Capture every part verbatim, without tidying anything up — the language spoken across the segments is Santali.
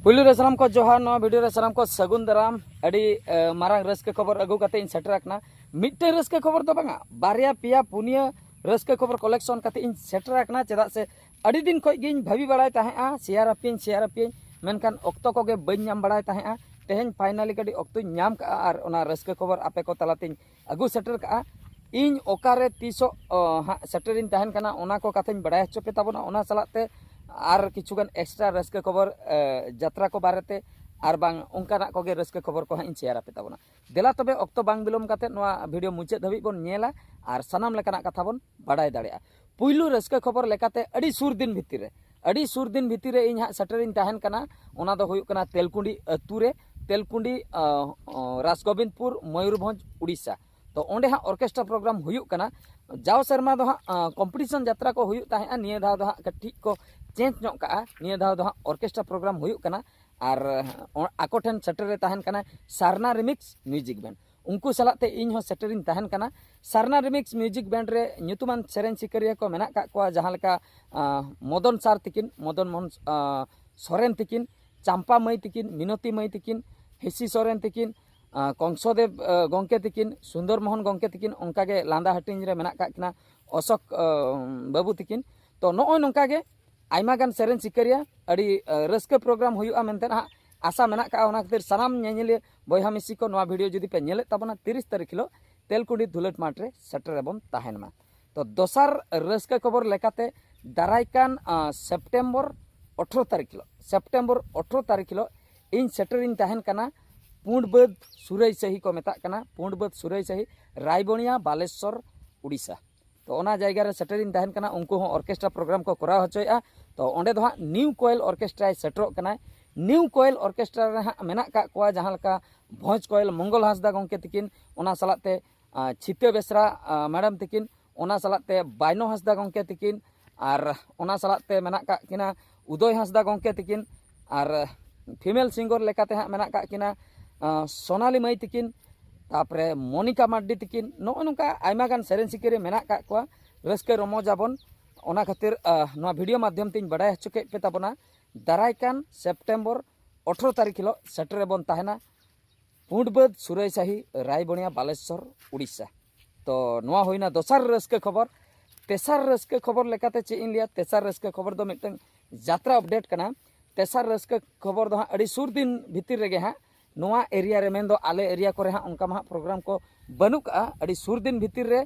ᱯᱩᱭᱞᱩ ᱨᱮ ᱥᱟᱱᱟᱢ ᱠᱚ ᱡᱚᱦᱟᱨ, ᱱᱚᱣᱟ ᱵᱷᱤᱰᱤᱭᱳ ᱨᱮ ᱥᱟᱱᱟᱢ ᱠᱚ ᱥᱟᱹᱜᱩᱱ ᱫᱟᱨᱟᱢ᱾ ᱟᱹᱰᱤ ᱮ, ᱢᱟᱨᱟᱝ ᱨᱟᱹᱥᱠᱟᱹ ᱠᱷᱚᱵᱚᱨ ᱟᱹᱜᱩ ᱠᱟᱛᱮ ᱤᱧ ᱥᱮᱴᱮᱨ ᱟᱠᱟᱱᱟ᱾ ᱢᱤᱫᱴᱮᱱ ᱨᱟᱹᱥᱠᱟᱹ ᱠᱷᱚᱵᱚᱨ ᱫᱚ ᱵᱟᱝᱟ, ᱵᱟᱨᱭᱟ ᱯᱮᱭᱟ ᱯᱩᱱᱭᱟᱹ ᱨᱟᱹᱥᱠᱟᱹ ᱠᱷᱚᱵᱚᱨ ᱠᱚᱞᱮᱠᱥᱚᱱ ᱠᱟᱛᱮ ᱤᱧ ᱥᱮᱴᱮᱨ ᱟᱠᱟᱱᱟ᱾ ᱪᱮᱫᱟᱜ ᱥᱮ ᱟᱹᱰᱤ ᱫᱤᱱ ᱠᱷᱚᱱ ᱜᱤᱧ ᱵᱷᱟᱹᱵᱤ ᱵᱟᱲᱟᱭ ᱛᱟᱦᱮᱸᱜᱼᱟ, ᱥᱮᱭᱟᱨ ᱟᱯᱮᱭᱟᱹᱧ, ᱥᱮᱭᱟᱨ ᱟᱯᱮᱭᱟᱹᱧ, ᱢᱮᱱᱠᱷᱟᱱ ᱚᱠᱛᱚ ᱠᱚᱜᱮ ᱵᱟᱹᱧ ᱧᱟᱢ ᱵᱟᱲᱟᱭ ᱛᱟᱦᱮᱸᱜᱼᱟ᱾ ᱛᱮᱦᱮᱧ ᱯᱷᱟᱭᱱᱟᱞᱤ ᱠᱟᱹᱴᱤᱡ ᱚᱠᱛᱚᱧ ᱧᱟᱢ ᱠᱟᱜᱼᱟ ᱟᱨ ᱚᱱᱟ ᱨᱟᱹᱥᱠᱟᱹ ᱠᱷᱚᱵᱚᱨ ᱟᱯᱮ ᱠᱚ ᱛᱟᱞᱟᱛᱮᱧ ᱟᱹᱜᱩ ᱥᱮᱴᱮᱨ ᱠᱟᱜᱼᱟ᱾ ᱤᱧ ᱚᱠᱟᱨᱮ ᱛᱤᱥᱚᱜ ᱚ, ᱦᱟᱸᱜ ᱥᱮᱴᱮᱨᱤᱧ ᱛᱟᱦᱮᱱ ᱠᱟᱱᱟ, ᱚᱱᱟ ᱠᱚ ᱠᱟᱛᱷᱟᱧ ᱵᱟᱲᱟᱭ ᱦᱚᱪᱚ ᱯᱮ ᱛᱟᱵᱚᱱᱟ᱾ ᱚᱱᱟ ᱥᱟᱞᱟᱜ ᱛᱮ ᱟᱨ ᱠᱤᱪᱷᱩᱜᱟᱱ ᱮᱠᱥᱴᱨᱟ ᱨᱟᱹᱥᱠᱟᱹ ᱠᱷᱚᱵᱚᱨ ᱮ, ᱡᱟᱛᱨᱟ ᱠᱚ ᱵᱟᱨᱮᱛᱮ ᱟᱨ ᱵᱟᱝ ᱚᱱᱠᱟᱱᱟᱜ ᱠᱚᱜᱮ ᱨᱟᱹᱥᱠᱟᱹ ᱠᱷᱚᱵᱚᱨ ᱠᱚ ᱦᱟᱸᱜ ᱤᱧ ᱥᱮᱭᱟᱨ ᱟᱯᱮ ᱛᱟᱵᱚᱱᱟ᱾ ᱫᱮᱞᱟ ᱛᱚᱵᱮ ᱚᱠᱛᱚ ᱵᱟᱝ ᱵᱤᱞᱚᱢ ᱠᱟᱛᱮ ᱱᱚᱣᱟ ᱵᱷᱤᱰᱤᱭᱳ ᱢᱩᱪᱟᱹᱫ ᱫᱷᱟᱹᱵᱤᱡ ᱵᱚᱱ ᱧᱮᱞᱟ ᱟᱨ ᱥᱟᱱᱟᱢ ᱞᱮᱠᱟᱱᱟᱜ ᱠᱟᱛᱷᱟ ᱵᱚᱱ ᱵᱟᱲᱟᱭ ᱫᱟᱲᱮᱭᱟᱜᱼᱟ᱾ ᱯᱩᱭᱞᱩ ᱨᱟᱹᱥᱠᱟᱹ ᱠᱷᱚᱵᱚᱨ ᱞᱮᱠᱟᱛᱮ ᱟᱹᱰᱤ ᱥᱩᱨ ᱫᱤᱱ ᱵᱷᱤᱛᱤᱨ ᱨᱮ, ᱟᱹᱰᱤ ᱥᱩᱨ ᱫᱤᱱ ᱵᱷᱤᱛᱤᱨ ᱨᱮ ᱤᱧ ᱦᱟᱸᱜ ᱥᱮᱴᱮᱨᱤᱧ ᱛᱟᱦᱮᱱ ᱠᱟᱱᱟ᱾ ᱚᱱᱟ ᱫᱚ ᱦᱩᱭᱩᱜ ᱠᱟᱱᱟ ᱛᱮᱞᱠᱩᱸᱰᱤ ᱟᱹᱛᱩ ᱨᱮ, ᱛᱮᱞᱠᱩᱸᱰᱤ ᱟᱸ, ᱟᱸ, ᱨᱟᱥᱜᱳᱵᱤᱱᱫᱽᱯᱩᱨ, ᱢᱚᱭᱩᱨᱵᱷᱚᱸᱡᱽ, ᱩᱲᱤᱥᱥᱟ᱾ ᱛᱚ ᱚᱸᱰᱮ ᱦᱟᱸᱜ ᱚᱨᱠᱮᱥᱴᱨᱟ ᱯᱨᱳᱜᱨᱟᱢ ᱦᱩᱭᱩᱜ ᱠᱟᱱᱟ᱾ ᱡᱟᱣ ᱥᱮᱨᱢᱟ ᱫᱚ ᱦᱟᱸᱜ ᱟᱸ, ᱠᱚᱢᱯᱤᱴᱤᱥᱚᱱ ᱡᱟᱛᱨᱟ ᱠᱚ ᱦᱩᱭᱩᱜ ᱛᱟᱦᱮᱸᱜᱼᱟ, ᱱᱤᱭᱟᱹ ᱫᱷᱟᱣ ᱫᱚ ᱦᱟᱸᱜ ᱠᱟᱹᱴᱤᱡ ᱠᱚ ᱪᱮᱧᱡᱽ ᱧᱚᱜ ᱠᱟᱜᱼᱟ᱾ ᱱᱤᱭᱟᱹ ᱫᱷᱟᱣ ᱫᱚ ᱦᱟᱸᱜ ᱚᱨᱠᱮᱥᱴᱨᱟ ᱯᱨᱳᱜᱨᱟᱢ ᱦᱩᱭᱩᱜ ᱠᱟᱱᱟ᱾ ᱟᱨ ᱚ-, ᱟᱠᱚ ᱴᱷᱮᱱ ᱥᱮᱴᱮᱨ ᱨᱮ ᱛᱟᱦᱮᱱ ᱠᱟᱱᱟ ᱥᱟᱨᱱᱟ ᱨᱤᱢᱤᱠᱥ ᱢᱤᱣᱡᱤᱠ ᱵᱮᱱᱰ᱾ ᱩᱱᱠᱩ ᱥᱟᱞᱟᱜ ᱛᱮ ᱤᱧ ᱦᱚᱸ ᱥᱮᱴᱮᱨᱤᱧ ᱛᱟᱦᱮᱱ ᱠᱟᱱᱟ᱾ ᱥᱟᱨᱱᱟ ᱨᱤᱢᱤᱠᱥ ᱢᱤᱣᱡᱤᱠ ᱵᱮᱱᱰ ᱨᱮ ᱧᱩᱛᱩᱢᱟᱱ ᱥᱮᱨᱮᱧ ᱥᱤᱠᱟᱹᱨᱤᱭᱟᱹ ᱠᱚ ᱢᱮᱱᱟᱜ ᱠᱟᱜ ᱠᱚᱣᱟ, ᱡᱟᱦᱟᱸ ᱞᱮᱠᱟ ᱟᱸ, ᱢᱚᱫᱚᱱ ᱥᱟᱨ ᱛᱤᱠᱤᱱ, ᱢᱚᱫᱚᱱ ᱢᱳᱦᱚᱱ ᱟᱸ, ᱥᱚᱨᱮᱱ ᱛᱤᱠᱤᱱ, ᱪᱟᱢᱯᱟ ᱢᱟᱹᱭ ᱛᱤᱠᱤᱱ, ᱢᱤᱱᱚᱛᱤ ᱢᱟᱹᱭ ᱛᱤᱠᱤᱱ, ᱦᱤᱥᱤ ᱥᱚᱨᱮᱱ ᱛᱤᱠᱤᱱ, ᱟᱸ, ᱠᱚᱝᱥᱚᱫᱮᱵ ᱟᱸ, ᱜᱚᱢᱠᱮ ᱛᱤᱠᱤᱱ, ᱥᱩᱱᱫᱚᱨ ᱢᱳᱦᱚᱱ ᱜᱚᱢᱠᱮ ᱛᱤᱠᱤᱱ, ᱚᱱᱠᱟᱜᱮ ᱞᱟᱸᱫᱟ ᱦᱟᱹᱴᱤᱧ ᱨᱮ ᱢᱮᱱᱟᱜ ᱠᱟᱜ ᱠᱤᱱᱟ ᱚᱥᱳᱠ ᱟᱸ, ᱵᱟᱹᱵᱩ ᱛᱤᱠᱤᱱ᱾ ᱛᱚ ᱱᱚᱜᱼᱚᱭ ᱱᱚᱝᱠᱟ ᱜᱮ ᱟᱭᱢᱟ ᱜᱟᱱ ᱥᱮᱨᱮᱧ ᱥᱤᱠᱟᱹᱨᱤᱭᱟᱹ ᱟᱹᱰᱤ ᱟᱸ, ᱨᱟᱹᱥᱠᱟᱹ ᱯᱨᱳᱜᱨᱟᱢ ᱦᱩᱭᱩᱜᱼᱟ ᱢᱮᱱᱛᱮ ᱦᱟᱸᱜ ᱟᱥᱟ ᱢᱮᱱᱟᱜ ᱠᱟᱜᱼᱟ᱾ ᱚᱱᱟ ᱠᱷᱟᱹᱛᱤᱨ ᱥᱟᱱᱟᱢ ᱧᱮᱧᱮᱞᱤᱭᱟᱹ ᱵᱚᱭᱦᱟ ᱢᱤᱥᱤ ᱠᱚ ᱱᱚᱣᱟ ᱵᱷᱤᱰᱤᱭᱳ ᱡᱩᱫᱤ ᱯᱮ ᱧᱮᱞᱮᱫ ᱛᱟᱵᱚᱱᱟ, ᱛᱤᱨᱤᱥ ᱛᱟᱹᱨᱤᱠᱷ ᱦᱤᱞᱳᱜ ᱛᱮᱞᱠᱩᱸᱰᱤ ᱫᱷᱩᱞᱟᱹᱴ ᱢᱟᱴᱷ ᱨᱮ ᱥᱮᱴᱮᱨ ᱨᱮᱵᱚᱱ ᱛᱟᱦᱮᱱ ᱢᱟ᱾ ᱛᱚ ᱫᱚᱥᱟᱨ ᱨᱟᱹᱥᱠᱟᱹ ᱠᱷᱚᱵᱚᱨ ᱞᱮᱠᱟᱛᱮ ᱫᱟᱨᱟᱭ ᱠᱟᱱ ᱟᱸ, ᱥᱮᱯᱴᱮᱢᱵᱚᱨ ᱟᱴᱷᱨᱚ ᱛᱟᱹᱨᱤᱠᱷ ᱦᱤᱞᱳᱜ, ᱥᱮᱯᱴᱮᱢᱵᱚᱨ ᱟᱴᱷᱨᱚ ᱛᱟᱹᱨᱤᱠᱷ ᱦᱤᱞᱳᱜ ᱤᱧ ᱥᱮᱴᱮᱨᱤᱧ ᱛᱟᱦᱮᱱ ᱠᱟᱱᱟ ᱯᱩᱸᱰ ᱵᱟᱹᱫᱽ ᱥᱩᱨᱟᱹᱭ ᱥᱟᱹᱦᱤ ᱠᱚ ᱢᱮᱛᱟᱜ ᱠᱟᱱᱟ, ᱯᱩᱸᱰ ᱵᱟᱹᱫᱽ ᱥᱩᱨᱟᱹᱭ ᱥᱟᱹᱦᱤ, ᱨᱟᱭᱵᱚᱱᱤᱭᱟ, ᱵᱟᱞᱮᱥᱚᱨ, ᱩᱲᱤᱥᱥᱟ᱾ ᱛᱚ ᱚᱱᱟ ᱡᱟᱭᱜᱟ ᱨᱮ ᱥᱮᱴᱮᱨᱤᱧ ᱛᱟᱦᱮᱱ ᱠᱟᱱᱟ, ᱩᱱᱠᱩ ᱦᱚᱸ ᱚᱨᱠᱮᱥᱴᱨᱟ ᱯᱨᱳᱜᱨᱟᱢ ᱠᱚ ᱠᱚᱨᱟᱣ ᱦᱚᱪᱚᱭᱮᱫᱼᱟ᱾ ᱛᱚ ᱚᱸᱰᱮ ᱫᱚ ᱦᱟᱸᱜ ᱱᱤᱭᱩ ᱠᱚᱭᱮᱞ ᱚᱨᱠᱮᱥᱴᱨᱟᱭ ᱥᱮᱴᱮᱨᱚᱜ ᱠᱟᱱᱟᱭ᱾ ᱱᱤᱭᱩ ᱠᱚᱭᱮᱞ ᱚᱨᱠᱮᱥᱴᱨᱟ ᱨᱮ ᱦᱟᱸᱜ ᱢᱮᱱᱟᱜ ᱠᱟᱜ ᱠᱚᱣᱟ ᱡᱟᱦᱟᱸ ᱞᱮᱠᱟ ᱵᱷᱚᱸᱡᱽ ᱠᱚᱭᱮᱞ ᱢᱚᱝᱜᱚᱞ ᱦᱟᱸᱥᱫᱟ ᱜᱚᱢᱠᱮ ᱛᱤᱠᱤᱱ, ᱚᱱᱟ ᱥᱟᱞᱟᱜ ᱛᱮ ᱟᱸ, ᱪᱷᱤᱛᱟᱹ ᱵᱮᱥᱨᱟ ᱟᱸ, ᱢᱮᱰᱟᱢ ᱛᱤᱠᱤᱱ, ᱚᱱᱟ ᱥᱟᱞᱟᱜ ᱛᱮ ᱵᱟᱭᱱᱚ ᱦᱟᱸᱥᱫᱟ ᱜᱚᱢᱠᱮ ᱛᱤᱠᱤᱱ, ᱟᱨ ᱚᱱᱟ ᱥᱟᱞᱟᱜ ᱛᱮ ᱢᱮᱱᱟᱜ ᱠᱟᱜ ᱠᱤᱱᱟ ᱩᱫᱚᱭ ᱦᱟᱸᱥᱫᱟ ᱜᱚᱢᱠᱮ ᱛᱤᱠᱤᱱ, ᱟᱨ ᱯᱷᱤᱢᱮᱞ ᱥᱤᱝᱜᱚᱨ ᱞᱮᱠᱟᱛᱮ ᱦᱟᱸᱜ ᱢᱮᱱᱟᱜ ᱠᱟᱜ ᱠᱤᱱᱟ ᱟᱸ, ᱥᱳᱱᱟᱞᱤ ᱢᱟᱹᱭ ᱛᱤᱠᱤᱱ, ᱛᱟᱯᱚᱨᱮ ᱢᱚᱱᱤᱠᱟ ᱢᱟᱨᱰᱤ ᱛᱤᱠᱤᱱ᱾ ᱱᱚᱜᱼᱚ ᱱᱚᱝᱠᱟ ᱟᱭᱢᱟ ᱜᱟᱱ ᱥᱮᱨᱮᱧ ᱥᱤᱠᱟᱹᱨᱤᱭᱟᱹ ᱢᱮᱱᱟᱜ ᱠᱟᱜ ᱠᱚᱣᱟ, ᱨᱟᱹᱥᱠᱟᱹ ᱨᱚᱢᱚᱡᱽ ᱟᱵᱚᱱ᱾ ᱚᱱᱟ ᱠᱷᱟᱹᱛᱤᱨ ᱟᱸ, ᱱᱚᱣᱟ ᱵᱷᱤᱰᱤᱭᱳ ᱢᱟᱫᱽᱫᱷᱚᱢ ᱛᱮᱧ ᱵᱟᱰᱟᱭ ᱦᱚᱪᱚ ᱠᱮᱫ ᱯᱮ ᱛᱟᱵᱚᱱᱟ᱾ ᱫᱟᱨᱟᱭ ᱠᱟᱱ ᱥᱮᱯᱴᱮᱢᱵᱚᱨ ᱟᱴᱷᱨᱚ ᱛᱟᱹᱨᱤᱠᱷ ᱦᱤᱞᱳᱜ ᱥᱮᱴᱮᱨ ᱨᱮᱵᱚᱱ ᱛᱟᱦᱮᱱᱟ ᱯᱩᱸᱰᱵᱟᱹᱫᱽ, ᱥᱩᱨᱟᱹᱭᱥᱟᱹᱦᱤ, ᱨᱟᱭᱵᱚᱱᱤᱭᱟ, ᱵᱟᱞᱮᱥᱥᱚᱨ, ᱩᱲᱤᱥᱥᱟ᱾ ᱛᱚ ᱱᱚᱣᱟ ᱦᱩᱭᱱᱟ ᱫᱚᱥᱟᱨ ᱨᱟᱹᱥᱠᱟᱹ ᱠᱷᱚᱵᱚᱨ᱾ ᱛᱮᱥᱟᱨ ᱨᱟᱹᱥᱠᱟᱹ ᱠᱷᱚᱵᱚᱨ ᱞᱮᱠᱟᱛᱮ ᱪᱮᱫ ᱤᱧ ᱞᱟᱹᱭᱟ, ᱛᱮᱥᱟᱨ ᱨᱟᱹᱥᱠᱟᱹ ᱠᱷᱚᱵᱚᱨ ᱫᱚ ᱢᱤᱫᱴᱟᱝ ᱡᱟᱛᱨᱟ ᱟᱯᱰᱮᱴ ᱠᱟᱱᱟ᱾ ᱛᱮᱥᱟᱨ ᱨᱟᱹᱥᱠᱟᱹ ᱠᱷᱚᱵᱚᱨ ᱫᱚ ᱦᱟᱸᱜ ᱟᱹᱰᱤ ᱥᱩᱨ ᱫᱤᱱ ᱵᱷᱤᱛᱤᱨ ᱨᱮᱜᱮ ᱦᱟᱸᱜ ᱱᱚᱣᱟ ᱮᱨᱤᱭᱟ ᱨᱮ, ᱢᱮᱱᱫᱚ ᱟᱞᱮ ᱮᱨᱤᱭᱟ ᱠᱚᱨᱮ ᱦᱟᱸᱜ ᱚᱱᱠᱟ ᱢᱟ ᱦᱟᱸᱜ ᱯᱨᱳᱜᱨᱟᱢ ᱠᱚ ᱵᱟᱹᱱᱩᱜ ᱠᱟᱜᱼᱟ᱾ ᱟᱹᱰᱤ ᱥᱩᱨ ᱫᱤᱱ ᱵᱷᱤᱛᱤᱨ ᱨᱮ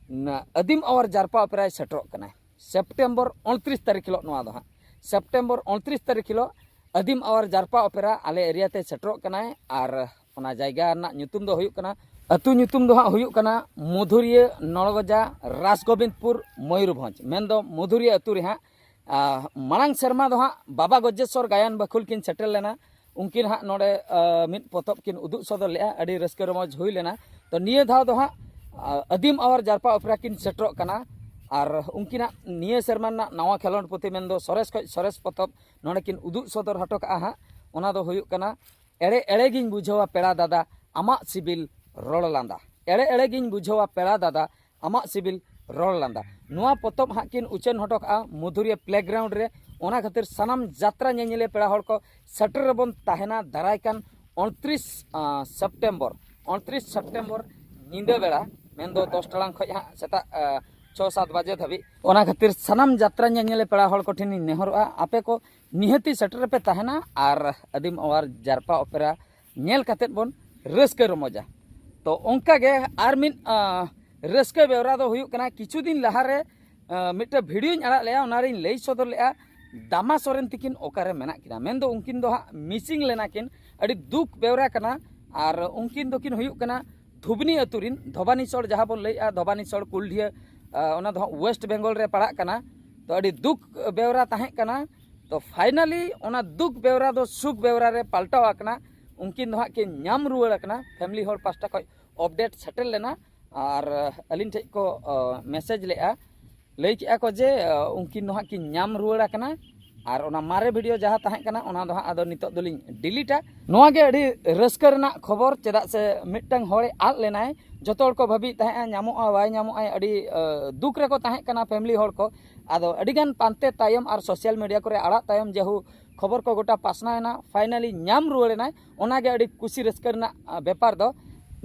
ᱱᱟ-, ᱟᱹᱫᱤᱢ ᱟᱣᱟᱨ ᱡᱟᱨᱯᱟ ᱚᱯᱮᱨᱟᱭ ᱥᱮᱴᱮᱨᱚᱜ ᱠᱟᱱᱟᱭ ᱥᱮᱯᱴᱮᱢᱵᱚᱨ ᱩᱱᱛᱨᱤᱥ ᱛᱟᱹᱨᱤᱠᱷ ᱦᱤᱞᱳᱜ᱾ ᱱᱚᱣᱟ ᱫᱚ ᱦᱟᱸᱜ ᱥᱮᱯᱴᱮᱢᱵᱚᱨ ᱩᱱᱛᱨᱤᱥ ᱛᱟᱹᱨᱤᱠᱷ ᱦᱤᱞᱳᱜ ᱟᱹᱫᱤᱢ ᱟᱣᱟᱨ ᱡᱟᱨᱯᱟ ᱚᱯᱮᱨᱟ ᱟᱞᱮ ᱮᱨᱤᱭᱟ ᱛᱮ ᱥᱮᱴᱮᱨᱚᱜ ᱠᱟᱱᱟᱭ᱾ ᱟᱨ ᱚᱱᱟ ᱡᱟᱭᱜᱟ ᱨᱮᱱᱟᱜ ᱧᱩᱛᱩᱢ ᱫᱚ ᱦᱩᱭᱩᱜ ᱠᱟᱱᱟ, ᱟᱹᱛᱩ ᱧᱩᱛᱩᱢ ᱫᱚ ᱦᱟᱸᱜ ᱦᱩᱭᱩᱜ ᱠᱟᱱᱟ ᱢᱚᱫᱷᱩᱨᱤᱭᱟᱹ ᱱᱚᱲᱜᱚᱡᱟ, ᱨᱟᱥᱜᱳᱵᱤᱱᱫᱯᱩᱨ, ᱢᱚᱭᱩᱨᱵᱷᱚᱸᱡᱽ᱾ ᱢᱮᱱᱫᱚ ᱢᱚᱫᱷᱩᱨᱤᱭᱟᱹ ᱟᱹᱛᱩ ᱨᱮ ᱦᱟᱸᱜ, ᱟ, ᱢᱟᱲᱟᱝ ᱥᱮᱨᱢᱟ ᱫᱚ ᱦᱟᱸᱜ ᱵᱟᱵᱟ ᱜᱚᱡᱮᱥᱥᱚᱨ ᱜᱟᱭᱟᱱ ᱵᱟᱹᱠᱷᱩᱞ ᱠᱤᱱ ᱥᱮᱴᱮᱨ ᱞᱮᱱᱟ᱾ ᱩᱱᱠᱤᱱ ᱦᱟᱸᱜ ᱱᱚᱰᱮ, ᱟ, ᱢᱤᱫ ᱯᱚᱛᱚᱵ ᱠᱤᱱ ᱩᱫᱩᱜ ᱥᱚᱫᱚᱨ ᱞᱮᱫᱼᱟ, ᱟᱹᱰᱤ ᱨᱟᱹᱥᱠᱟᱹ ᱨᱚᱢᱚᱡᱽ ᱦᱩᱭ ᱞᱮᱱᱟ᱾ ᱛᱚ ᱱᱤᱭᱟᱹ ᱫᱷᱟᱣ ᱫᱚ ᱦᱟᱸᱜ, ᱟ, ᱟᱹᱫᱤᱢ ᱟᱣᱟᱨ ᱡᱟᱨᱯᱟ ᱚᱯᱮᱨᱟ ᱠᱤᱱ ᱥᱮᱴᱮᱨᱚᱜ ᱠᱟᱱᱟ᱾ ᱟᱨ ᱩᱱᱠᱤᱱᱟᱜ ᱱᱤᱭᱟᱹ ᱥᱮᱨᱢᱟ ᱨᱮᱱᱟᱜ ᱱᱟᱣᱟ ᱠᱷᱮᱞᱳᱸᱰ ᱯᱩᱛᱷᱤ, ᱢᱮᱱᱫᱚ ᱥᱚᱨᱮᱥ ᱠᱷᱚᱱ ᱥᱚᱨᱮᱥ ᱯᱚᱛᱚᱵ, ᱱᱚᱰᱮ ᱠᱤᱱ ᱩᱫᱩᱜ ᱥᱚᱫᱚᱨ ᱦᱚᱴᱚ ᱠᱟᱜᱼᱟ ᱦᱟᱸᱜ᱾ ᱚᱱᱟ ᱫᱚ ᱦᱩᱭᱩᱜ ᱠᱟᱱᱟ ᱮᱲᱮ ᱮᱲᱮ ᱜᱤᱧ ᱵᱩᱡᱷᱟᱹᱣᱟ ᱯᱮᱲᱟ ᱫᱟᱫᱟ, ᱟᱢᱟᱜ ᱥᱤᱵᱤᱞ ᱨᱚᱲ ᱞᱟᱸᱫᱟ᱾ ᱮᱲᱮ ᱮᱲᱮ ᱜᱤᱧ ᱵᱩᱡᱷᱟᱹᱣᱟ ᱯᱮᱲᱟ ᱫᱟᱫᱟ, ᱟᱢᱟᱜ ᱥᱤᱵᱤᱞ ᱨᱚᱲ ᱞᱟᱸᱫᱟ᱾ ᱱᱚᱣᱟ ᱯᱚᱛᱚᱵ ᱦᱟᱸᱜ ᱠᱤᱱ ᱩᱪᱷᱟᱹᱱ ᱦᱚᱴᱚ ᱠᱟᱜᱼᱟ ᱢᱚᱫᱷᱩᱨᱤᱭᱟᱹ ᱯᱞᱮᱜᱨᱟᱣᱩᱱᱰ ᱨᱮ᱾ ᱚᱱᱟ ᱠᱷᱟᱹᱛᱤᱨ ᱥᱟᱱᱟᱢ ᱡᱟᱛᱨᱟ ᱧᱮᱧᱮᱞᱤᱭᱟᱹ ᱯᱮᱲᱟ ᱦᱚᱲ ᱠᱚ ᱥᱮᱴᱮᱨ ᱨᱮᱵᱚᱱ ᱛᱟᱦᱮᱱᱟ ᱫᱟᱨᱟᱭ ᱠᱟᱱ ᱩᱱᱛᱨᱤᱥ, ᱟ, ᱥᱮᱯᱴᱮᱢᱵᱚᱨ, ᱩᱱᱛᱨᱤᱥ ᱥᱮᱯᱴᱮᱢᱵᱚᱨ ᱧᱤᱫᱟᱹ ᱵᱮᱲᱟ, ᱢᱮᱱᱫᱚ ᱫᱚᱥ ᱴᱟᱲᱟᱝ ᱠᱷᱚᱱ ᱦᱟᱸᱜ ᱥᱮᱛᱟᱜ, ᱟ, ᱪᱷᱚ ᱥᱟᱛ ᱵᱟᱡᱮ ᱫᱷᱟᱹᱵᱤᱡ᱾ ᱚᱱᱟ ᱠᱷᱟᱹᱛᱤᱨ ᱥᱟᱱᱟᱢ ᱡᱟᱛᱨᱟ ᱧᱮᱧᱮᱞᱤᱭᱟᱹ ᱯᱮᱲᱟ ᱦᱚᱲ ᱠᱚᱴᱷᱮᱱᱤᱧ ᱱᱮᱦᱚᱨᱚᱜᱼᱟ, ᱟᱯᱮ ᱠᱚ ᱱᱤᱦᱟᱹᱛᱤ ᱥᱮᱴᱮᱨ ᱨᱮᱯᱮ ᱛᱟᱦᱮᱱᱟ ᱟᱨ ᱟᱹᱫᱤᱢ ᱟᱣᱟᱨ ᱡᱟᱨᱯᱟ ᱚᱯᱮᱨᱟ ᱧᱮᱞ ᱠᱟᱛᱮᱫ ᱵᱚᱱ ᱨᱟᱹᱥᱠᱟᱹ ᱨᱚᱢᱚᱡᱟ᱾ ᱛᱚ ᱚᱱᱠᱟᱜᱮ ᱟᱨ ᱢᱤᱫ, ᱟ, ᱨᱟᱹᱥᱠᱟᱹ ᱵᱮᱣᱨᱟ ᱫᱚ ᱦᱩᱭᱩᱜ ᱠᱟᱱᱟ, ᱠᱤᱪᱷᱩ ᱫᱤᱱ ᱞᱟᱦᱟᱨᱮ, ᱟ, ᱢᱤᱫᱴᱮᱱ ᱵᱷᱤᱰᱤᱭᱳᱧ ᱟᱲᱟᱜ ᱞᱮᱜᱼᱟ, ᱚᱱᱟᱨᱤᱧ ᱞᱟᱹᱭ ᱥᱚᱫᱚᱨ ᱞᱮᱜᱼᱟ ᱫᱟᱢᱟ ᱥᱚᱨᱮᱱ ᱛᱤᱠᱤᱱ ᱚᱠᱟᱨᱮ ᱢᱮᱱᱟᱜ ᱠᱤᱱᱟ᱾ ᱢᱮᱱᱫᱚ ᱩᱱᱠᱤᱱ ᱫᱚ ᱦᱟᱸᱜ ᱢᱤᱥᱤᱝ ᱞᱮᱱᱟ ᱠᱤᱱ, ᱟᱹᱰᱤ ᱫᱩᱠ ᱵᱮᱣᱨᱟ ᱠᱟᱱᱟ᱾ ᱟᱨ ᱩᱱᱠᱤᱱ ᱫᱚᱠᱤᱱ ᱦᱩᱭᱩᱜ ᱠᱟᱱᱟ ᱫᱷᱩᱵᱽᱱᱤ ᱟᱹᱛᱩ ᱨᱤᱱ, ᱫᱷᱚᱵᱟᱱᱤᱥᱚᱲ ᱡᱟᱦᱟᱸ ᱵᱚᱱ ᱞᱟᱹᱭᱮᱜᱼᱟ, ᱫᱷᱚᱵᱟᱱᱤᱥᱚᱲ ᱠᱩᱞᱰᱷᱤᱭᱟᱹ, ᱟ, ᱚᱱᱟ ᱫᱚ ᱦᱟᱸᱜ ᱳᱭᱮᱥᱴ ᱵᱮᱝᱜᱚᱞ ᱨᱮ ᱯᱟᱲᱟᱜ ᱠᱟᱱᱟ᱾ ᱛᱚ ᱟᱹᱰᱤ ᱫᱩᱠ ᱵᱮᱣᱨᱟ ᱛᱟᱦᱮᱸ ᱠᱟᱱᱟ᱾ ᱛᱚ ᱯᱷᱟᱭᱱᱟᱞᱤ ᱚᱱᱟ ᱫᱩᱠ ᱵᱮᱣᱨᱟ ᱫᱚ ᱥᱩᱠ ᱵᱮᱣᱨᱟ ᱨᱮ ᱯᱟᱞᱴᱟᱣ ᱟᱠᱟᱱᱟ᱾ ᱩᱱᱠᱤᱱ ᱫᱚ ᱦᱟᱸᱜ ᱠᱤᱱ ᱧᱟᱢ ᱨᱩᱣᱟᱹᱲ ᱟᱠᱟᱱᱟ᱾ ᱯᱷᱮᱢᱤᱞᱤ ᱦᱚᱲ ᱯᱟᱥᱴᱟ ᱠᱷᱚᱱ ᱟᱯᱰᱮᱴ ᱥᱮᱴᱮᱨ ᱞᱮᱱᱟ ᱟᱨ ᱟᱹᱞᱤᱧ ᱴᱷᱮᱱ ᱠᱚ, ᱟ, ᱢᱮᱥᱮᱡᱽ ᱞᱮᱜᱼᱟ, ᱞᱟᱹᱭ ᱠᱮᱜᱼᱟ ᱠᱚ ᱡᱮ, ᱟ, ᱩᱱᱠᱤᱱ ᱫᱚ ᱦᱟᱸᱜ ᱠᱤᱱ ᱧᱟᱢ ᱨᱩᱣᱟᱹᱲ ᱟᱠᱟᱱᱟ᱾ ᱟᱨ ᱚᱱᱟ ᱢᱟᱨᱮ ᱵᱷᱤᱰᱤᱭᱳ ᱡᱟᱦᱟᱸ ᱛᱟᱦᱮᱸ ᱠᱟᱱᱟ, ᱚᱱᱟ ᱫᱚ ᱦᱟᱸᱜ ᱟᱫᱚ ᱱᱤᱛᱚᱜ ᱫᱚᱞᱤᱧ ᱰᱤᱞᱤᱴᱟ᱾ ᱱᱚᱣᱟ ᱜᱮ ᱟᱹᱰᱤ ᱨᱟᱹᱥᱠᱟᱹ ᱨᱮᱱᱟᱜ ᱠᱷᱚᱵᱚᱨ, ᱪᱮᱫᱟᱜ ᱥᱮ ᱢᱤᱫᱴᱟᱝ ᱦᱚᱲᱮ ᱟᱫ ᱞᱮᱱᱟᱭ, ᱡᱚᱛᱚ ᱦᱚᱲ ᱠᱚ ᱵᱷᱟᱹᱵᱤᱭᱮᱫ ᱛᱟᱦᱮᱸᱜᱼᱟ ᱧᱟᱢᱚᱜᱼᱟ ᱵᱟᱭ ᱧᱟᱢᱚᱜᱼᱟ, ᱟᱹᱰᱤ ᱫᱩᱠ ᱨᱮᱠᱚ ᱛᱟᱦᱮᱸ ᱠᱟᱱᱟ ᱯᱷᱮᱢᱤᱞᱤ ᱦᱚᱲ ᱠᱚ᱾ ᱟᱫᱚ ᱟᱹᱰᱤᱜᱟᱱ ᱯᱟᱱᱛᱮ ᱛᱟᱭᱚᱢ ᱟᱨ ᱥᱳᱥᱟᱞ ᱢᱤᱰᱤᱭᱟ ᱠᱚᱨᱮ ᱟᱲᱟᱜ ᱛᱟᱭᱚᱢ ᱡᱮᱦᱩ ᱠᱷᱚᱵᱚᱨ ᱠᱚ ᱜᱚᱴᱟ ᱯᱟᱥᱱᱟᱣ ᱮᱱᱟ, ᱯᱷᱟᱭᱱᱟᱞᱤ ᱧᱟᱢ ᱨᱩᱣᱟᱹᱲ ᱮᱱᱟᱭ᱾ ᱚᱱᱟᱜᱮ ᱟᱹᱰᱤ ᱠᱩᱥᱤ ᱨᱟᱹᱥᱠᱟᱹ ᱨᱮᱱᱟᱜ ᱵᱮᱯᱟᱨ ᱫᱚ᱾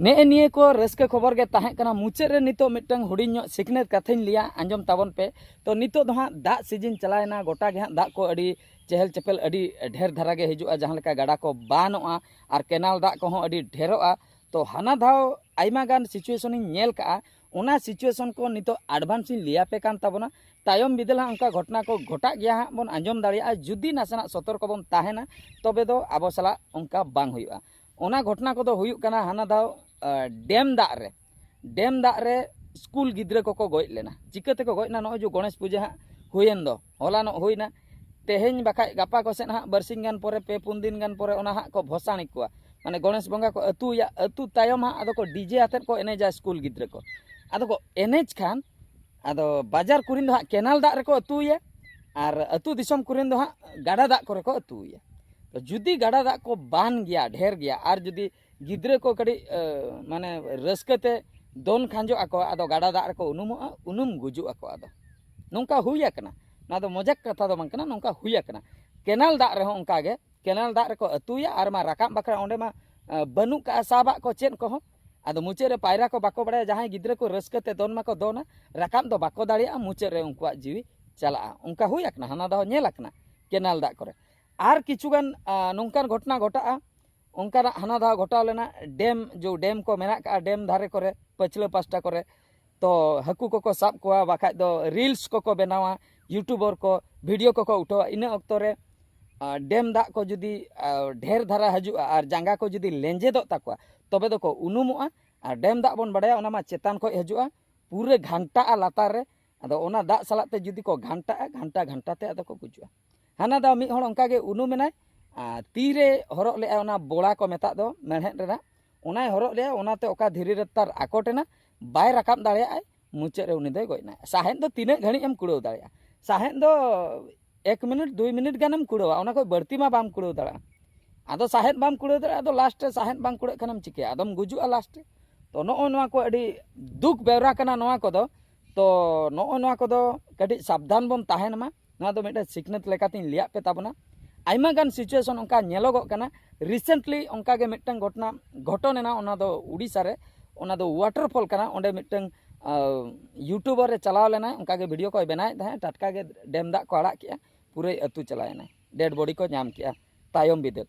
ᱱᱮᱜᱼᱮ ᱱᱤᱭᱟᱹ ᱠᱚ ᱨᱟᱹᱥᱠᱟᱹ ᱠᱷᱚᱵᱚᱨ ᱜᱮ ᱛᱟᱦᱮᱸ ᱠᱟᱱᱟ᱾ ᱢᱩᱪᱟᱹᱫ ᱨᱮ ᱱᱤᱛᱚᱜ ᱢᱤᱫᱴᱟᱝ ᱦᱩᱰᱤᱧ ᱧᱚᱜ ᱥᱤᱠᱷᱱᱟᱹᱛ ᱠᱟᱛᱷᱟᱧ ᱞᱟᱹᱭᱟ, ᱟᱸᱡᱚᱢ ᱛᱟᱵᱚᱱ ᱯᱮ᱾ ᱛᱚ ᱱᱤᱛᱚᱜ ᱫᱚ ᱦᱟᱸᱜ ᱫᱟᱜ ᱥᱤᱡᱤᱱ ᱪᱟᱞᱟᱣᱮᱱᱟ, ᱜᱚᱴᱟ ᱜᱮ ᱦᱟᱸᱜ ᱫᱟᱜ ᱠᱚ ᱟᱹᱰᱤ ᱪᱮᱦᱮᱞ ᱪᱮᱯᱮᱞ ᱟᱹᱰᱤ ᱰᱷᱮᱨ ᱫᱷᱟᱨᱟ ᱜᱮ ᱦᱤᱡᱩᱜᱼᱟ, ᱡᱟᱦᱟᱸ ᱞᱮᱠᱟ ᱜᱟᱰᱟ ᱠᱚ ᱵᱟᱱᱚᱜᱼᱟ ᱟᱨ ᱠᱮᱱᱟᱞ ᱫᱟᱜ ᱠᱚᱦᱚᱸ ᱟᱹᱰᱤ ᱰᱷᱮᱨᱚᱜᱼᱟ᱾ ᱛᱚ ᱦᱟᱱᱟ ᱫᱷᱟᱣ ᱟᱭᱢᱟ ᱜᱟᱱ ᱥᱤᱪᱩᱭᱮᱥᱚᱱ ᱤᱧ ᱧᱮᱞ ᱠᱟᱜᱼᱟ, ᱚᱱᱟ ᱥᱤᱪᱩᱭᱮᱥᱚᱱ ᱠᱚ ᱱᱤᱛᱚᱜ ᱮᱰᱵᱷᱟᱱᱥ ᱤᱧ ᱞᱟᱹᱭᱟᱯᱮ ᱠᱟᱱ ᱛᱟᱵᱚᱱᱟ᱾ ᱛᱟᱭᱚᱢ ᱵᱤᱫᱟᱹᱞ ᱦᱟᱸᱜ ᱚᱱᱠᱟ ᱜᱷᱚᱴᱚᱱᱟ ᱠᱚ ᱜᱷᱚᱴᱟᱜ ᱜᱮᱭᱟ ᱦᱟᱸᱜ, ᱵᱚᱱ ᱟᱸᱡᱚᱢ ᱫᱟᱲᱮᱭᱟᱜᱼᱟ᱾ ᱡᱩᱫᱤ ᱱᱟᱥᱮᱱᱟᱜ ᱥᱚᱛᱚᱨᱠᱚ ᱵᱚᱱ ᱛᱟᱦᱮᱱᱟ, ᱛᱚᱵᱮ ᱫᱚ ᱟᱵᱚ ᱥᱟᱞᱟᱜ ᱚᱱᱠᱟ ᱵᱟᱝ ᱦᱩᱭᱩᱜᱼᱟ᱾ ᱚᱱᱟ ᱜᱷᱚᱴᱚᱱᱟ ᱠᱚᱫᱚ ᱦᱩᱭᱩᱜ ᱠᱟᱱᱟ ᱦᱟᱱᱟ ᱫᱷᱟᱣ ᱰᱮᱢ ᱫᱟᱜ ᱨᱮ, ᱰᱮᱢ ᱫᱟᱜ ᱨᱮ ᱥᱠᱩᱞ ᱜᱤᱫᱽᱨᱟᱹ ᱠᱚᱠᱚ ᱜᱚᱡ ᱞᱮᱱᱟ᱾ ᱪᱤᱠᱟᱹ ᱛᱮᱠᱚ ᱜᱚᱡ ᱮᱱᱟ? ᱱᱚᱜᱼᱚᱭ ᱡᱮ ᱜᱚᱬᱮᱥ ᱯᱩᱡᱟᱹ ᱦᱟᱸᱜ ᱦᱩᱭᱮᱱ ᱫᱚ, ᱦᱚᱞᱟᱱᱚᱜ ᱦᱩᱭᱱᱟ, ᱛᱮᱦᱮᱧ ᱵᱟᱠᱷᱟᱡ ᱜᱟᱯᱟ ᱠᱚ ᱥᱮᱫ ᱦᱟᱸᱜ ᱵᱟᱨᱥᱤᱧ ᱜᱟᱱ ᱯᱚᱨᱮ, ᱯᱮ ᱯᱩᱱ ᱫᱤᱱ ᱜᱟᱱ ᱯᱚᱨᱮ ᱚᱱᱟ ᱦᱟᱸᱜ ᱠᱚ ᱵᱷᱚᱥᱟᱱᱤ ᱠᱚᱣᱟ᱾ ᱢᱟᱱᱮ ᱜᱚᱬᱮᱥ ᱵᱚᱸᱜᱟ ᱠᱚ ᱟᱹᱛᱩᱭᱟ, ᱟᱹᱛᱩ ᱛᱟᱭᱚᱢ ᱦᱟᱸᱜ ᱟᱫᱚ ᱠᱚ ᱰᱤᱡᱮ ᱟᱛᱮᱫ ᱠᱚ ᱮᱱᱮᱡᱟ ᱥᱠᱩᱞ ᱜᱤᱫᱽᱨᱟᱹ ᱠᱚ᱾ ᱟᱫᱚ ᱠᱚ ᱮᱱᱮᱡ ᱠᱷᱟᱱ, ᱟᱫᱚ ᱵᱟᱡᱟᱨ ᱠᱚᱨᱮᱱ ᱫᱚ ᱦᱟᱸᱜ ᱠᱮᱱᱟᱞ ᱫᱟᱜ ᱨᱮᱠᱚ ᱟᱹᱛᱩᱭᱟ, ᱟᱨ ᱟᱹᱛᱩ ᱫᱤᱥᱚᱢ ᱠᱚᱨᱮᱱ ᱫᱚ ᱦᱟᱸᱜ ᱜᱟᱰᱟ ᱫᱟᱜ ᱠᱚᱨᱮ ᱠᱚ ᱟᱹᱛᱩᱭᱟ᱾ ᱛᱚ ᱡᱩᱫᱤ ᱜᱟᱰᱟ ᱫᱟᱜ ᱠᱚ ᱵᱟᱱ ᱜᱮᱭᱟ, ᱰᱷᱮᱨ ᱜᱮᱭᱟ, ᱟᱨ ᱡᱩᱫᱤ ᱜᱤᱫᱽᱨᱟᱹ ᱠᱚ ᱠᱟᱹᱴᱤᱡ ᱢᱟᱱᱮ ᱨᱟᱹᱥᱠᱟᱹ ᱛᱮ ᱫᱚᱱ ᱠᱷᱟᱸᱡᱚᱜ ᱟᱠᱚ, ᱟᱫᱚ ᱜᱟᱰᱟ ᱫᱟᱜ ᱨᱮᱠᱚ ᱩᱱᱩᱢᱚᱜᱼᱟ, ᱩᱱᱩᱢ ᱜᱩᱡᱩᱜ ᱟᱠᱚ᱾ ᱟᱫᱚ ᱱᱚᱝᱠᱟ ᱦᱩᱭ ᱟᱠᱟᱱᱟ᱾ ᱱᱚᱣᱟ ᱫᱚ ᱢᱚᱡᱟᱠ ᱠᱟᱛᱷᱟ ᱫᱚ ᱵᱟᱝ ᱠᱟᱱᱟ, ᱱᱚᱝᱠᱟ ᱦᱩᱭ ᱟᱠᱟᱱᱟ᱾ ᱠᱮᱱᱟᱞ ᱫᱟᱜ ᱨᱮᱦᱚᱸ ᱚᱱᱠᱟ ᱜᱮ, ᱠᱮᱱᱟᱞ ᱫᱟᱜ ᱨᱮᱠᱚ ᱟᱹᱛᱩᱭᱟ, ᱟᱨ ᱢᱟ ᱨᱟᱠᱟᱵ ᱵᱟᱠᱷᱨᱟ ᱚᱸᱰᱮ ᱢᱟ ᱵᱟᱹᱱᱩᱜ ᱠᱟᱜᱼᱟ ᱥᱟᱵᱟᱜ ᱠᱚ ᱪᱮᱫ ᱠᱚᱦᱚᱸ᱾ ᱟᱫᱚ ᱢᱩᱪᱟᱹᱫ ᱨᱮ ᱯᱟᱭᱨᱟ ᱠᱚ ᱵᱟᱠᱚ ᱵᱟᱲᱟᱭᱟ᱾ ᱡᱟᱦᱟᱸᱭ ᱜᱤᱫᱽᱨᱟᱹ ᱠᱚ ᱨᱟᱹᱥᱠᱟᱹ ᱛᱮ ᱫᱚᱱ ᱢᱟᱠᱚ ᱫᱚᱱᱟ, ᱨᱟᱠᱟᱵ ᱫᱚ ᱵᱟᱠᱚ ᱫᱟᱲᱮᱭᱟᱜᱼᱟ, ᱢᱩᱪᱟᱹᱫ ᱨᱮ ᱩᱱᱠᱩᱣᱟᱜ ᱡᱤᱣᱤ ᱪᱟᱞᱟᱜᱼᱟ᱾ ᱚᱱᱠᱟ ᱦᱩᱭ ᱟᱠᱟᱱᱟ, ᱦᱟᱱᱟ ᱫᱷᱟᱣ ᱧᱮᱞ ᱟᱠᱟᱱᱟ ᱠᱮᱱᱟᱞ ᱫᱟᱜ ᱠᱚᱨᱮ᱾ ᱟᱨ ᱠᱤᱪᱷᱩ ᱜᱟᱱ ᱱᱚᱝᱠᱟᱱ ᱜᱷᱚᱴᱚᱱᱟ ᱜᱷᱚᱴᱟᱜᱼᱟ, ᱚᱱᱠᱟᱱᱟᱜ ᱦᱟᱱᱟ ᱫᱷᱟᱣ ᱜᱷᱚᱴᱟᱣ ᱞᱮᱱᱟ᱾ ᱰᱮᱢ, ᱡᱮ ᱰᱮᱢ ᱠᱚ ᱢᱮᱱᱟᱜ ᱠᱟᱜᱼᱟ, ᱰᱮᱢ ᱫᱷᱟᱨᱮ ᱠᱚᱨᱮ, ᱯᱟᱹᱪᱷᱞᱟᱹ ᱯᱟᱥᱴᱟ ᱠᱚᱨᱮ, ᱛᱚ ᱦᱟᱹᱠᱩ ᱠᱚᱠᱚ ᱥᱟᱵ ᱠᱚᱣᱟ, ᱵᱟᱠᱷᱟᱡ ᱫᱚ ᱨᱤᱞᱥ ᱠᱚᱠᱚ ᱵᱮᱱᱟᱣᱟ, ᱭᱩᱴᱩᱵᱟᱨ ᱠᱚ ᱵᱷᱤᱰᱤᱭᱳ ᱠᱚᱠᱚ ᱩᱴᱷᱟᱹᱣᱟ᱾ ᱤᱱᱟᱹ ᱚᱠᱛᱚ ᱨᱮ ᱰᱮᱢ ᱫᱟᱜ ᱠᱚ ᱡᱩᱫᱤ ᱰᱷᱮᱨ ᱫᱷᱟᱨᱟ ᱦᱤᱡᱩᱜᱼᱟ ᱟᱨ ᱡᱟᱸᱜᱟ ᱠᱚ ᱡᱩᱫᱤ ᱞᱮᱸᱡᱮᱫᱚᱜ ᱛᱟᱠᱚᱣᱟ, ᱛᱚᱵᱮ ᱫᱚᱠᱚ ᱩᱱᱩᱢᱚᱜᱼᱟ᱾ ᱟᱨ ᱰᱮᱢ ᱫᱟᱜ ᱵᱚᱱ ᱵᱟᱲᱟᱭᱟ, ᱚᱱᱟ ᱢᱟ ᱪᱮᱛᱟᱱ ᱠᱷᱚᱱ ᱦᱤᱡᱩᱜᱼᱟ, ᱯᱩᱨᱟᱹ ᱜᱷᱟᱱᱴᱟᱜᱼᱟ ᱞᱟᱛᱟᱨ ᱨᱮ᱾ ᱟᱫᱚ ᱚᱱᱟ ᱫᱟᱜ ᱥᱟᱞᱟᱜ ᱛᱮ ᱡᱩᱫᱤ ᱠᱚ ᱜᱷᱟᱱᱴᱟᱜᱼᱟ, ᱜᱷᱟᱱᱴᱟ ᱜᱷᱟᱱᱴᱟ ᱛᱮ ᱟᱫᱚ ᱠᱚ ᱜᱩᱡᱩᱜᱼᱟ᱾ ᱦᱟᱱᱟ ᱫᱷᱟᱣ ᱢᱤᱫ ᱦᱚᱲ ᱚᱱᱠᱟ ᱜᱮ ᱩᱱᱩᱢ ᱮᱱᱟᱭ, ᱟᱨ ᱛᱤᱨᱮ ᱦᱚᱨᱚᱜ ᱞᱮᱜᱼᱟ ᱚᱱᱟ ᱵᱚᱲᱟ ᱠᱚ ᱢᱮᱛᱟᱜ ᱫᱚ ᱢᱮᱲᱦᱮᱫ ᱨᱮᱱᱟᱜ, ᱚᱱᱟᱭ ᱦᱚᱨᱚᱜ ᱞᱮᱜᱼᱟ, ᱚᱱᱟᱛᱮ ᱚᱠᱟ ᱫᱷᱤᱨᱤ ᱨᱮ ᱛᱟᱨ ᱟᱠᱚᱴ ᱮᱱᱟ, ᱵᱟᱭ ᱨᱟᱠᱟᱵ ᱫᱟᱲᱮᱭᱟᱜᱼᱟᱭ᱾ ᱢᱩᱪᱟᱹᱫ ᱨᱮ ᱩᱱᱤ ᱫᱚᱭ ᱜᱚᱡ ᱮᱱᱟ᱾ ᱥᱟᱦᱮᱫ ᱫᱚ ᱛᱤᱱᱟᱹᱜ ᱜᱷᱟᱹᱲᱤᱡ ᱮᱢ ᱠᱩᱲᱟᱹᱣ ᱫᱟᱲᱮᱭᱟᱜᱼᱟ? ᱥᱟᱦᱮᱫ ᱫᱚ ᱮᱠ ᱢᱤᱱᱤᱴ ᱫᱩᱭ ᱢᱤᱱᱤᱴ ᱜᱟᱱᱮᱢ ᱠᱩᱲᱟᱹᱣᱟ, ᱚᱱᱟ ᱠᱷᱚᱱ ᱵᱟᱹᱲᱛᱤ ᱢᱟ ᱵᱟᱢ ᱠᱩᱲᱟᱹᱣ ᱫᱟᱲᱮᱭᱟᱜᱼᱟ᱾ ᱟᱫᱚ ᱥᱟᱦᱮᱫ ᱵᱟᱢ ᱠᱩᱲᱟᱹᱣ ᱫᱟᱲᱮᱭᱟᱜᱼᱟ, ᱟᱫᱚ ᱞᱟᱥᱴ ᱨᱮ ᱥᱟᱦᱮᱫ ᱵᱟᱝ ᱠᱩᱲᱟᱹᱜ ᱠᱷᱟᱱᱮᱢ ᱪᱤᱠᱟᱹᱭᱟ? ᱟᱫᱚᱢ ᱜᱩᱡᱩᱜᱼᱟ ᱞᱟᱥᱴ ᱨᱮ᱾ ᱛᱚ ᱱᱚᱜᱼᱚ ᱱᱚᱣᱟ ᱠᱚ ᱟᱹᱰᱤ ᱫᱩᱠ ᱵᱮᱣᱨᱟ ᱠᱟᱱᱟ ᱱᱚᱣᱟ ᱠᱚᱫᱚ᱾ ᱛᱚ ᱱᱚᱜᱼᱚ ᱱᱚᱣᱟ ᱠᱚᱫᱚ ᱠᱟᱹᱴᱤᱡ ᱥᱟᱵᱫᱷᱟᱱ ᱵᱚᱱ ᱛᱟᱦᱮᱱ ᱢᱟ᱾ ᱱᱚᱣᱟ ᱫᱚ ᱢᱤᱫᱴᱮᱱ ᱥᱤᱠᱷᱱᱟᱹᱛ ᱞᱮᱠᱟᱛᱤᱧ ᱞᱟᱹᱭᱟᱫ ᱯᱮ ᱛᱟᱵᱚᱱᱟ᱾ ᱟᱭᱢᱟ ᱜᱟᱱ ᱥᱤᱪᱩᱭᱮᱥᱚᱱ ᱚᱱᱠᱟ ᱧᱮᱞᱚᱜᱚᱜ ᱠᱟᱱᱟ᱾ ᱨᱤᱥᱮᱱᱴᱞᱤ ᱚᱱᱠᱟᱜᱮ ᱢᱤᱫᱴᱟᱝ ᱜᱷᱚᱴᱚᱱᱟ ᱜᱷᱚᱴᱚᱱ ᱮᱱᱟ, ᱚᱱᱟ ᱫᱚ ᱩᱲᱤᱥᱥᱟ ᱨᱮ, ᱚᱱᱟ ᱫᱚ ᱣᱟᱴᱟᱨᱯᱷᱚᱞ ᱠᱟᱱᱟ᱾ ᱚᱸᱰᱮ ᱢᱤᱫᱴᱟᱝ ᱟᱸ, ᱭᱩᱴᱩᱵᱟᱨ ᱮ ᱪᱟᱞᱟᱣ ᱞᱮᱱᱟᱭ, ᱚᱱᱠᱟᱜᱮ ᱵᱷᱤᱰᱤᱭᱳ ᱠᱚᱭ ᱵᱮᱱᱟᱣᱮᱫ ᱛᱟᱦᱮᱸᱫ, ᱴᱟᱴᱠᱟ ᱜᱮ ᱰᱮᱢ ᱫᱟᱜ ᱠᱚ ᱟᱲᱟᱜ ᱠᱮᱜᱼᱟ, ᱯᱩᱨᱟᱹᱭ ᱟᱹᱛᱩ ᱪᱟᱞᱟᱣ ᱮᱱᱟᱭ, ᱰᱮᱰ ᱵᱚᱰᱤ ᱠᱚ ᱧᱟᱢ ᱠᱮᱜᱼᱟ ᱛᱟᱭᱚᱢ ᱵᱤᱫᱟᱹᱞ᱾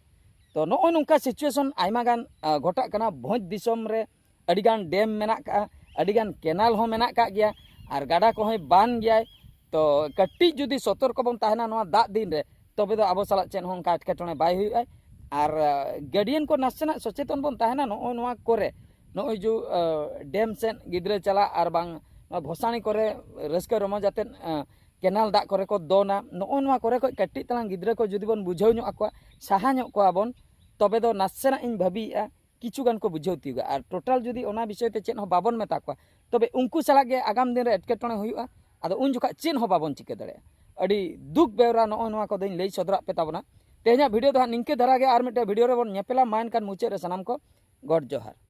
ᱛᱚ ᱱᱚᱜᱼᱚᱭ ᱱᱚᱝᱠᱟ ᱥᱤᱪᱩᱭᱮᱥᱚᱱ ᱟᱭᱢᱟ ᱜᱟᱱ ᱟᱸ, ᱜᱷᱚᱴᱟᱜ ᱠᱟᱱᱟ᱾ ᱵᱷᱚᱸᱡᱽ ᱫᱤᱥᱚᱢ ᱨᱮ ᱟᱹᱰᱤᱜᱟᱱ ᱰᱮᱢ ᱢᱮᱱᱟᱜ ᱠᱟᱜᱼᱟ, ᱟᱹᱰᱤᱜᱟᱱ ᱠᱮᱱᱟᱞ ᱦᱚᱸ ᱢᱮᱱᱟᱜ ᱠᱟᱜ ᱜᱮᱭᱟ, ᱟᱨ ᱜᱟᱰᱟ ᱠᱚᱦᱚᱸᱭ ᱵᱟᱱ ᱜᱮᱭᱟᱭ᱾ ᱛᱚ ᱠᱟᱹᱴᱤᱡ ᱡᱩᱫᱤ ᱥᱚᱛᱚᱨᱠᱚ ᱵᱚᱱ ᱛᱟᱦᱮᱱᱟ ᱱᱚᱣᱟ ᱫᱟᱜ ᱫᱤᱱ ᱨᱮ, ᱛᱚᱵᱮ ᱫᱚ ᱟᱵᱚ ᱥᱟᱞᱟᱜ ᱪᱮᱫ ᱦᱚᱸ ᱚᱱᱠᱟ ᱮᱴᱠᱮᱴᱚᱬᱮ ᱵᱟᱭ ᱦᱩᱭᱩᱜᱼᱟ᱾ ᱟᱨ ᱟᱸ, ᱜᱟᱹᱰᱤᱭᱟᱱ ᱠᱚ ᱱᱟᱥᱮᱱᱟᱜ ᱥᱚᱪᱮᱛᱚᱱ ᱵᱚᱱ ᱛᱟᱦᱮᱱᱟ ᱱᱚᱜᱼᱚᱭ ᱱᱚᱣᱟ ᱠᱚᱨᱮ, ᱱᱚᱜᱼᱚᱭ ᱡᱮ ᱟᱸ, ᱰᱮᱢ ᱥᱮᱫ ᱜᱤᱫᱽᱨᱟᱹ ᱪᱟᱞᱟᱜ ᱟᱨ ᱵᱟᱝ ᱱᱚᱣᱟ ᱵᱷᱚᱥᱟᱱᱤ ᱠᱚᱨᱮ ᱨᱟᱹᱥᱠᱟᱹ ᱨᱚᱢᱚᱡᱽ ᱟᱛᱮᱫ ᱟᱸ, ᱠᱮᱱᱟᱞ ᱫᱟᱜ ᱠᱚᱨᱮ ᱠᱚ ᱫᱚᱱᱟ, ᱱᱚᱜᱼᱚᱭ ᱱᱚᱣᱟ ᱠᱚᱨᱮ ᱠᱷᱚᱱ ᱠᱟᱹᱴᱤᱡ ᱛᱟᱞᱟᱝ ᱜᱤᱫᱽᱨᱟᱹ ᱠᱚ ᱡᱩᱫᱤ ᱵᱚᱱ ᱵᱩᱡᱷᱟᱹᱣ ᱧᱚᱜ ᱟᱠᱚᱣᱟ, ᱥᱟᱦᱟ ᱧᱚᱜ ᱠᱚᱣᱟ ᱵᱚᱱ, ᱛᱚᱵᱮ ᱫᱚ ᱱᱟᱥᱮᱱᱟᱜ ᱤᱧ ᱵᱷᱟᱹᱵᱤᱭᱮᱫᱼᱟ ᱠᱤᱪᱷᱩ ᱜᱟᱱ ᱠᱚ ᱵᱩᱡᱷᱟᱹᱣ ᱛᱤᱭᱳᱜᱟ᱾ ᱟᱨ ᱴᱳᱴᱟᱞ ᱡᱩᱫᱤ ᱚᱱᱟ ᱵᱤᱥᱚᱭ ᱛᱮ ᱪᱮᱫ ᱦᱚᱸ ᱵᱟᱵᱚᱱ ᱢᱮᱛᱟ ᱠᱚᱣᱟ, ᱛᱚᱵᱮ ᱩᱱᱠᱩ ᱥᱟᱞᱟᱜ ᱜᱮ ᱟᱜᱟᱢ ᱫᱤᱱ ᱨᱮ ᱮᱴᱠᱮᱴᱚᱬᱮ ᱦᱩᱭᱩᱜᱼᱟ᱾ ᱟᱫᱚ ᱩᱱ ᱡᱚᱠᱷᱟᱜ ᱪᱮᱫ ᱦᱚᱸ ᱵᱟᱵᱚᱱ ᱪᱤᱠᱟᱹ ᱫᱟᱲᱮᱭᱟᱜᱼᱟ᱾ ᱟᱹᱰᱤ ᱫᱩᱠ ᱵᱮᱣᱨᱟ ᱱᱚᱜᱼᱚᱭ ᱱᱚᱣᱟ ᱠᱚᱫᱚᱧ ᱞᱟᱹᱭ ᱥᱚᱫᱚᱨᱟᱜ ᱯᱮ ᱛᱟᱵᱚᱱᱟ᱾ ᱛᱮᱦᱮᱧᱟᱜ ᱵᱷᱤᱰᱤᱭᱳ ᱫᱚ ᱦᱟᱸᱜ ᱱᱤᱝᱠᱟᱹ ᱫᱷᱟᱨᱟ ᱜᱮ, ᱟᱨ ᱢᱤᱫᱴᱮᱱ ᱵᱷᱤᱰᱤᱭᱳ ᱨᱮᱵᱚᱱ ᱧᱮᱯᱮᱞᱟ᱾ ᱢᱟ ᱮᱱᱠᱷᱟᱱ ᱢᱩᱪᱟᱹᱫ ᱨᱮ ᱥᱟᱱᱟᱢ ᱠᱚ ᱜᱚᱰ ᱡᱚᱦᱟᱨ᱾